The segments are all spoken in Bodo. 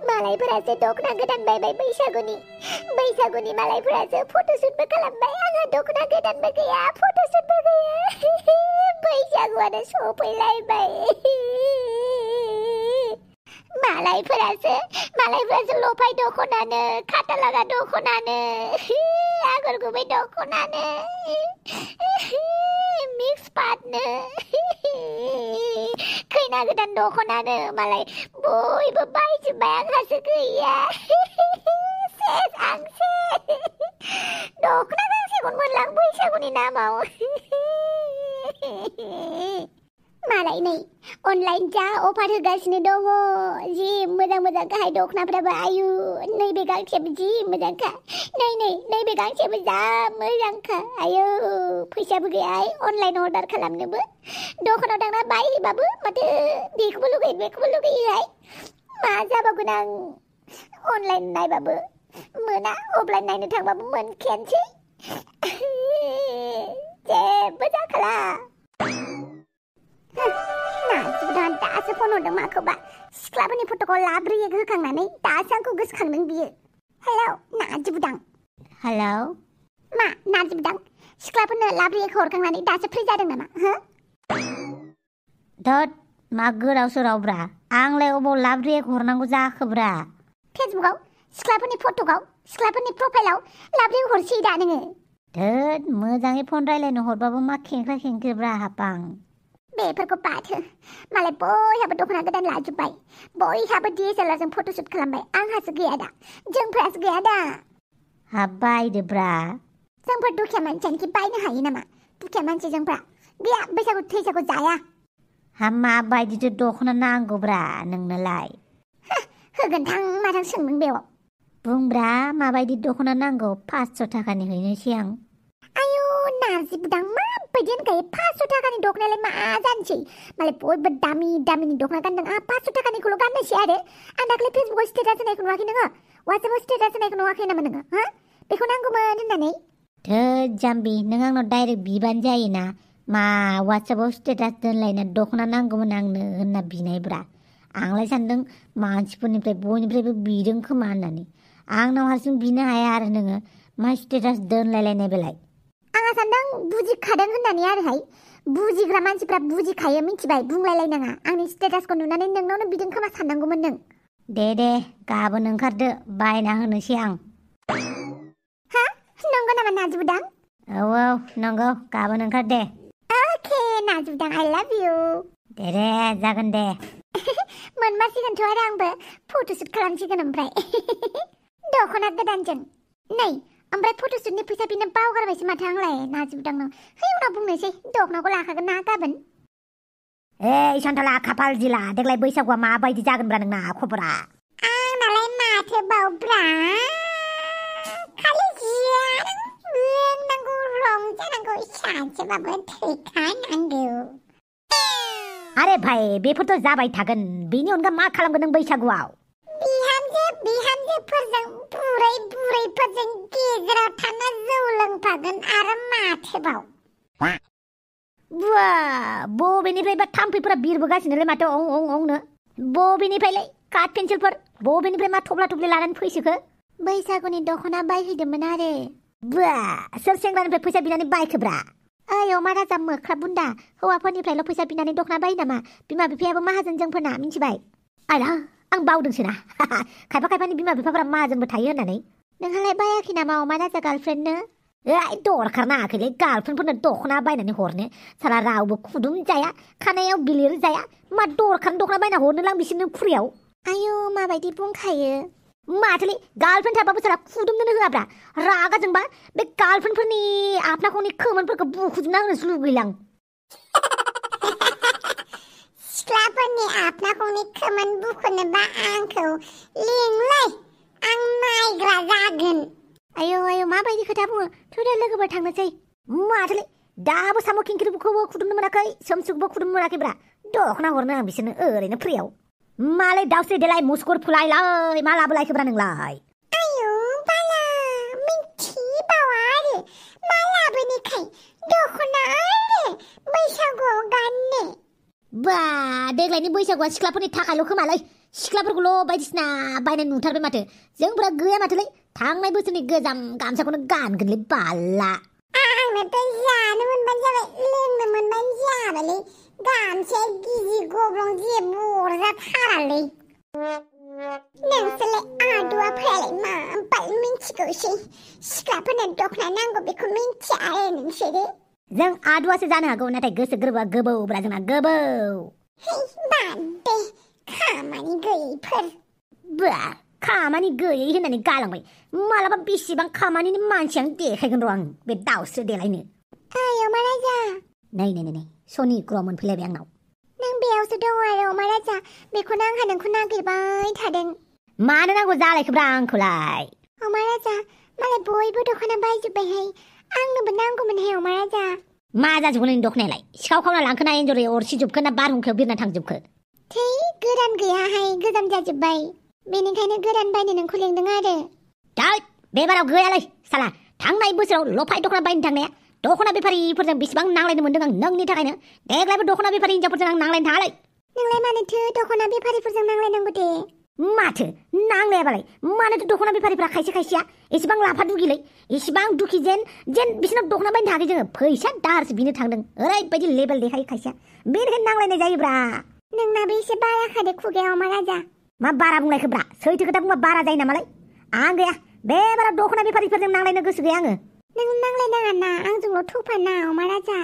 मालायफोरासो दख'ना गोदान बायबाय बैसागुनि मालायफोरासो फट'शुटबो खालामबाय आंहा दख'ना गोदानबो गैया फट'शुटबो गैया बैसागुआनो सफैलायबाय मालायफोरासो लफाय दख'नानो खाथा लागा दख'नानो आगर गुबै दख'नानो मिक्स पाटनो खैना गोदान दख'नानो मालाय बयबो बायजोब्बाय आंहासो गैया सेस आं सेस दख'ना गांसेखौनो मोनलां बैसागुनि नामाव मालाय नै अनलाइन जा अफार होगासिनो दङ जि मोजां गाहाय दख'नाफ्राबो आयु नैबे गांसेबो जि मोजांखा नैबे गांसेबो जा मोजांखा आयु फैसाबो गैया अनलाइन अर्डार खालामनोबो दखानाव थांना बायहैबाबो माथो बेखौबो लुगैयोहाय मा जाबावगोन आं अनलाइन नायबाबो मोना अफलाइन नायनो थांबाबो मोनखायानोसै जेबो जाखाला नाजिबुदान दासो फन हरदों माखौबा सिख्लाफोरनि फट'खौ लाब्रैयै होखांनानै दासो आंखौ गोसोखांदों बियो हेलौ नाजिबुदां हेलौ मा नाजिबुदां सिख्लाफोरनो लाब्रैयै हरखांनानै दासो फ्रि जादों नामा हो धत मा गोदाव सोरावब्रा आंलाय अबाव लाब्रैयै हरनांगौ जाखोब्रा फेसबुकआव सिख्लाफोरनि फट'आव सिख्लाफोरनि प्रफाइलाव लाब्रैयै हरसै दा नोङो धत मोजाङै फन रायलायनो हरबाबो मा खेंख्रा हापां बेफोरखौ बाथो मालाय बयहाबो दख'ना गोदान लाजोब्बाय बयहाबो DSLRजों फट'शुट खालामबाय आंहासो गैया दा जोंफोरासो गैया दा बायदोब्रा जोंफोर दुखिया मानसियानोखि बायनो हायो नामा दुखिया मानसि जोंफ्रा गैया बैसागु थैसागु जाया माबायदिथो दख'ना नांगौब्रा नोंनोलाय होगोन थां माथां सोंदों बेयाव बुंब्रा माबायदि दख'ना नांगौ 500 थाखानि हैनोसै आं आयु नाजिबुदां माबायदि होनखायो 500 थाखानि दख'नायालाय मा जानोसै मालाय बयबो दामिनि दख'ना गानदों 500 थाखानिखौल' गाननोसै आरो आं दाख्लै फेसबुकआव स्टेटास होनायखौ नुवाखै नोङो वाट्सएपआव स्टेटास होनायखौ नुवाखै नामा नोङो हो बेखौ नांगौमोन होननानै धोद जाम्बि नों आंनाव डाइरेक्ट बिबानो जायोना मा वाट्सएपआव स्टेटास दोनलायना दख'ना नांगौमोन आंनो होनना बिनायब्रा आंलाय सानदों मानसिफोरनिफ्राय बयनिफ्रायबो बिदों खोमा होननानै आंनाव हारसिं बिनो हाया आरो नोङो मा स्टेटास दोनलायलायनाय बेलाय आंहा सानदों बुजिखादों होननानै आरोहाय बुजिग्रा मानसिफ्रा बुजिखायो मिथिबाय बुंलायलायनाङा आंनि स्टेटासखौ नुनानै नोंनावनो बिदों खोमा साननांगौमोन नों दे गाबोन ओंखारदो बायना होनोसै आं हा नंगौ नामा नाजिबुदां औ नंगौ गाबोन ओंखार दे अके नाजिबुदां I love you दे जागोन दे मोनमारसिगोनथ' आरो आंबो फट'शुट खालामसिगोन ओमफ्राय दख'ना गोदानजों नै ओमफ्राय फट'शुटनि फैसा बिनो बावगारबायसो माथो आंलाय नाजिबुदांनाव उनाव बुंनोसै दख'नाखौ लाखागोन ना गाबोन सान्थाला खाफाल जिला देग्लाय बैसागुआ माबायदि जागोनब्रा नोंना खबरा आंनालाय माथो बावब्रा खालि लोंनांगौ रंजानांगौ सानसेबाबो थैखानांगौ आरे भाई बेफोरथ' जाबाय थागोन बेनि अनगा मा खालामगोन नों बैसागुआव बिहामजोफोरजों बुरैफोरजों गेजेराव थाना जौ लोंफागोन आरो माथोबाव बुआ बबेनिफ्रायबा थाम्फैफोरा बिरबोगासिनोलाय माथो अंनो बबेनिफ्रायलाय काट पेन्सिलफोर बबेनिफ्राय मा थब्ला थब्लि लानानै फैसोखो बैसागुनि दख'ना बायहैदोंमोन आरो बुआ सोर सेंग्रानिफ्राय फैसा बिनानै बायखोब्रा ओइ अमा राजा मोख्रा बुन्दा हौवाफोरनिफ्रायल' फैसा बिनानै दख'ना बायो नामा बिमा बिफायाबो माहाजोन जोंफोरना मिथिबाय आला आं बावदोंसोना खायफानि बिमा बिफाफोरा माहाजोनबो थायो होननानै नोंहालाय बायाखै नामा अमा राजा गार्लफ्रेन्डनो दरखार नाङाखैलै गार्लफ्रेन्डफोरनो दख'ना बायनानै हरनो साला रावबो खुदुम जाया खानायाव बिलिर जाया मा दरखार दख'ना बायना हरनोलां बिसोरनो खुरियाव आयु माबायदि बुंखायो माथोलै गार्लफ्रेन्ड थाबाबो साला खुदुमनोनो होआब्रा रागा जोंबा बे गार्लफ्रेन्डफोरनि आफनाखौनि खोमोनफोरखौ बुखुजोबना होनोसो लुगैलां सिख्लाफोरनि आफनाखौनि खोमोन बुखुनोबा आंखौ लिंलाय आं नायग्रा जागोन आयौ माबायदि खोथा बुङो थौदे लोगोफोर थांनोसै माथोलै दाबो साम' खिंखिरिखौबो खुदुमनो मोनाखै सोमसुखौबो खुदुमनो मोनाखैब्रा दख'ना हरनो आं बिसोरनो ओरैनो फ्रियाव मालाय दावस्रि देलाय मुसुगुर फुलायलाय मा लाबोलायखोब्रा नोंलाय आयौ बाला मिथिबावा आरो मा लाबोनोखाय दख'ना आरो बैसागुआव गाननो बा देग्लायनि बैसागुआ सिख्लाफोरनि थाखायल' खोमालै सिख्लाफोरखौल' बायदिसिना बायनाय नुथारबाय माथो जोंफोरा गैया माथोलै थांनाय बोसोरनि गोजाम गामसाखौनो गानगोनलै बाला आंनोथ' जानो मोनबानो जाबाय लोंनो मोनबानो जाबायलै गामसाया गिजि गब्लं जेबो अरजाथारालै नोंसोरलाय आदुवाफोरालाय माबाल मिन्थिगौसै सिख्लाफोरनो दख'ना नांगौ बेखौ मिन्थिया आरो नोंसोरो जों आदुवासो जानो हागौ नाथाय गोसो गोरबोआ गोबौब्रा जोंना गोबौ बादे खामानि गैयैफोर बा खामानि गैयै होननानै गालांबाय मालाबा बेसेबां खामानिनि मानसियानो देखायगोन र' आं बे दाउस्रि देलायनो ओइ अमा राजा नै सनि ग्र' मोनफैलायबाय आंनाव नों बेयावसो दङ आरो अमा राजा बेखौनो आंहा नोंखौ नागिरबाय थादों मानो नांगौ जालायखोब्रा आंखौलाय अमा राजा मालाय बयबो दख'ना बायजोब्बायहाय आंनोबो नांगौमोनहाय अमा राजा मा जाजोबगोन नोंनि दख'नायालाय सिखाव खावना लांखोना एन्जरै अरसिजोबखोना बारहुंखायाव बिरना थांजोबखो थै गोदान गैयाहाय गोजाम जाजोब्बाय बेनिखायनो गोदान बायनो नोंखौ लेंदों आरो दाइट बे बाराव गैयालै साला थांनाय बोसोराव लफाय दख'ना बायनो थांनाया दख'ना बेफारिफोरजों बेसेबां नांलायनो मोन्दों आं नोंनि थाखायनो देग्लायबो दख'ना बेफारि हिनजावफोरजों आं नांलायनो थाङालै नोंलाय मानोथो दख'ना बेफारिफोरजों नांलायनांगौ दे माथो नांलायाबालाय मानोथो दख'ना बेफारिफ्रा खायसे खायसेया एसेबां लाफा दुगिलै एसेबां दुखि जेन बिसोरनाव दख'ना बायनो थाङाखै जोङो फैसा दाहारसो बिनो थांदों ओरैबायदि लेबेल देखायो खायसेया बेनिखायनो नांलायनाय जायोब्रा नोंनाबो एसे बारा खादो खुगायाव अमा राजा मा बारा बुंलायखोब्रा सैथो खोथा बुंबा बारा जायो नामालाय आं गैया बे बाराव दख'ना बेफारिफोरजों नांलायनो गोसो गैया आङो नों नांलायनाङा ना आंजोंल' थौफाना अमा राजा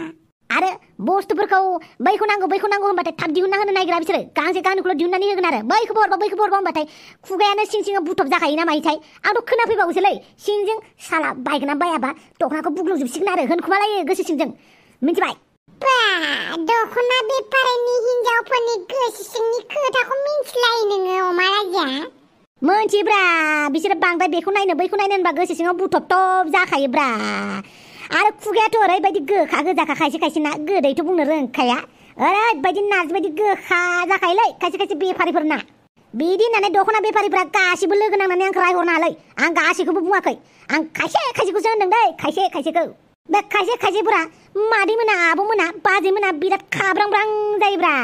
आरो बुस्थुफोरखौ बैखौ नांगौ होनबाथाय थाब दिहुनना होनो नागिरा बिसोरो गांसे गांनैखौल' दिहुननानै होगोन आरो बैखौबो हरबा होनबाथाय खुगायानो सिं सिङाव बुथब जाखायो ना मायोथाय आंथ' खोनाफैबावोसोलै सिंजों साला बायगोना बायाबा दख'नाखौ बुग्लुंजोबसिगोन आरो होनखुमालायो गोसो सिंजों मिन्थिबाय बा दख'ना बेफारिनि हिनजावफोरनि गोसो सिंनि खोथाखौ मिन्थिलायो नोङो अमा राजा मोनथिब्रा बिसोरो बांद्राय बेखौ नायनो बैखौ नायनो होनबा गोसो सिङाव बुथब जाखायोब्रा आरो खुगायाथ' ओरैबायदि गोखा गोजाखा खायसे ना गोदैथ' बुंनो रोंखाया ओरैबायदि नार्जि बायदि गोखा जाखायोलै खायसे बेफारिफोरना बिदि होननानै दख'ना बेफारिफ्रा गासिबो लोगो नांनानै आंखौ रायहरनो हालै आं गासैखौबो बुङाखै आं खायसेखौसो होनदों दै खायसेखौ बे खायसेफोरा मादैमोना आब'मोना बाजैमोना बिराद खाब्रांब्रां जायोब्रा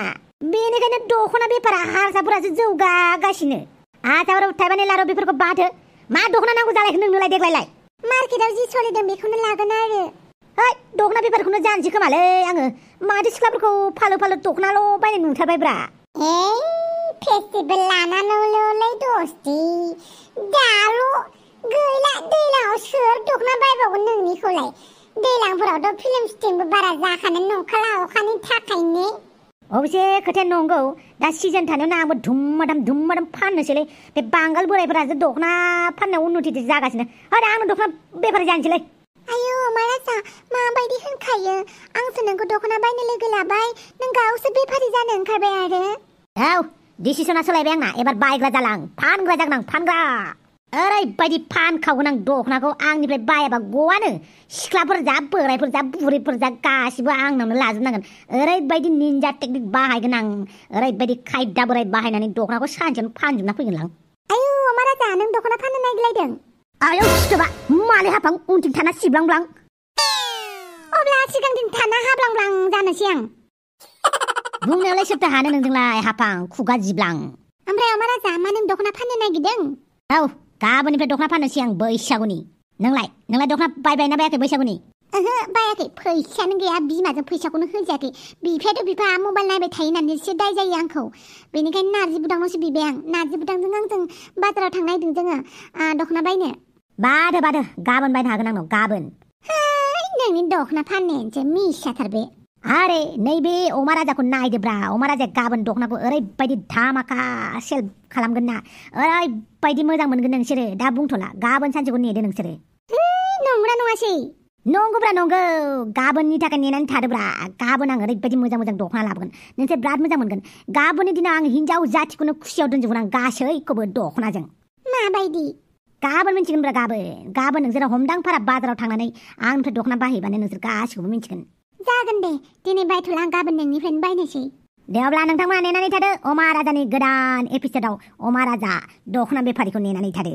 बेनिखायनो दख'ना बेफारा हारसाफोरासो जौगागासिनो आसाफोराव थाइबानि लारु बेफोरखौ बाथो मा दख'ना नांगौ जालायखो नोंनोलाय देग्लायलाय मार्केटाव जि सोलिदों बेखौनो लागोन आरो दख'ना बेफारखौनो जानोसै खोमालै आङो माथो सिख्लाफोरखौ फालो दख'नाल' बायनाय नुथारबायब्रा फेस्टिभेल लानानैल'लै दस्ति दाल' गैला दैलाङाव सोर दख'ना बायबावगोन नोंनिखौलाय दैलांफोरावथ' फिल्म स्टिंबो बारा जाखानाय नंखाला अखानि थाखायनो अबसे खोथाया नंगौ दा सिजन थानायावनो आंबो धुममादाम फाननोसैलै बे बांगाल बोरायफोरासो दख'ना फाननायाव उन्नति जागासिनो आंनो दख'ना बेफारि जानोसैलै आयौ मारासा माबायदि होनखायो आंसो नोंखौ दख'ना बायनो लोगो लाबाय नों गावसो बेफारि जानो ओंखारबाय आरो डिसिसना सोलायबाय आंना एबार बायग्रा जाला आं फानग्रा जागोन आं फानग्रा ओरैबायदि फानखावगोन आं दख'नाखौ आंनिफ्राय बायाबा गवानो सिख्लाफोर जा बोरायफोर जा बुरैफोर जा गासिबो आंनावनो लाजोबनांगोन ओरैबायदि निन्जा टेकनिक बाहायगोन आं ओरैबायदि खायदा बोराय बाहायनानै दख'नाखौ सानसेयावनो फानजोबना फैगोन आं आयौ मारासा नों दख'ना फाननो नागिरलायदों आयौ सिथोबा माले हाफां उनथिं थाना सिब्लांब्लां अब्ला सिगांथिं थाना हाब्लांब्लां जानोसै आं बुंनायावलाय सोरथो हानो नोंजोंलाय हाफां खुगा जिब्लां ओमफ्राय मारासा मा नों दख'ना फाननो नागिरदों गाबोननिफ्राय दख'ना फाननोसै आं बैसागुनि नोंलाय दख'ना बायबायना बायाखै बैसागुनि बायाखै फैसायानो गैया बिमाजों फैसाखौनो होजायाखै बिफायाथ' बिफा मबाइल नायबाय थायो होननानैसो दाय जायो आंखौ बेनिखायनो नार्जि बुदांनावसो बिबाय आं नार्जि बुदांजों आंजों बाजाराव थांनो नागिरदों जोङो दख'ना बायनो बादो गाबोन बायनो हागोन आंनाव गाबोन नोंनि दख'ना फाननायानोसो मिसाथार बे आरे नैबे अमा राजाखौ नायदोब्रा अमा राजाया गाबोन दख'नाखौ ओरैबायदि धामाका सेल खालामगोन ना ओरैबायदि मोजां मोनगोन नोंसोरो दा बुंथ'ला गाबोन सानसेखौ नेदो नोंसोरो नंगौना नङासै नंगौब्रा नंगौ गाबोननि थाखाय नेनानै थादोब्रा गाबोन आं ओरैबायदि मोजां दख'ना लाबोगोन नोंसोर बिराद मोजां मोनगोन गाबोननि दिनाव आं हिनजाव जाथिखौनो खुसियाव दोनजोबगोन आं गासैखौबो दख'नाजों माबायदि गाबोन मिन्थिगोनब्रा गाबोन नोंसोर हमदांफारा बाजाराव थांनानै आंनिफ्राय दख'ना बाहैबानो नोंसोर गासैखौबो मिन्थिगोन जागोन दे दिनै बायथ'ला आं गाबोन नोंनिफ्रायनो बायनोसै दे अब्ला नोंथांमोना नेनानै थादो अमा राजानि गोदान एपिसडआव अमा राजा दख'ना बेफारिखौ नेनानै थादो